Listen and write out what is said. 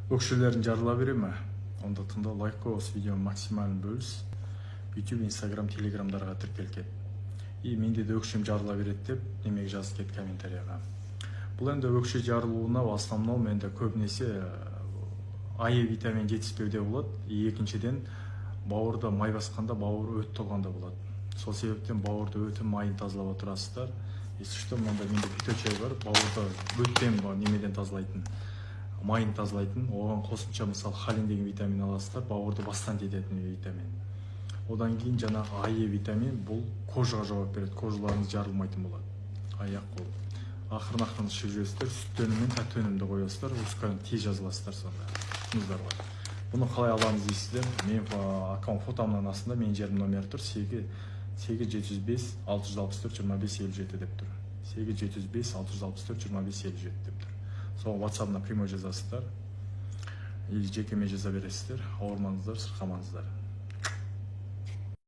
Өкшелерің жарыла бере ме? Онда тыңда, лайк қой, осы видеоны максимально бөліс, YouTube, Инстаграм, Телеграмдарға тіркел кет. И менде де өкшем жарыла береді деп немеге жазып кет комментарияға. Бұл енді өкше жарылуына в основном енді көбінесе А, Е витамин жетіспеуде болады. И екіншіден, бауырда май басқанда, бауыр өт толғанда болады. Сол себептен бауырды, өтін, майын тазалап отырасыздар. Если что, мынандай менде фито чай бар, бауырды өттен, немеден тазалайтын, майын тазалайтын. Оған қосымша, мысалы, холин деген витамин аласыздар, бауырды бастан ететін витамин. Одан кейін жаңағы А, Е витамин, бұл кожаға жауап береді, кожаларыңыз жарылмайтын болады, аяқ, қол. Ақырын ақырын ішіп жүресіздер. Сүтті өнім мен тәтті өнімді қоясыздар, узканы тез жазыласыздар сонда. Түсіндіңіздер ғой. Бұны қалай аламыз дейсіздер. Менің аккаунт фотомның астында менің жерім номері тұр: 8 8 705 664 25 57 деп тұр. 8 705 664 25 57 деп тұр. Сол Ватсабына прямой жазасыздар или жекеме жаза бересіздер. Ауырмаңыздар, сырқамаңыздар.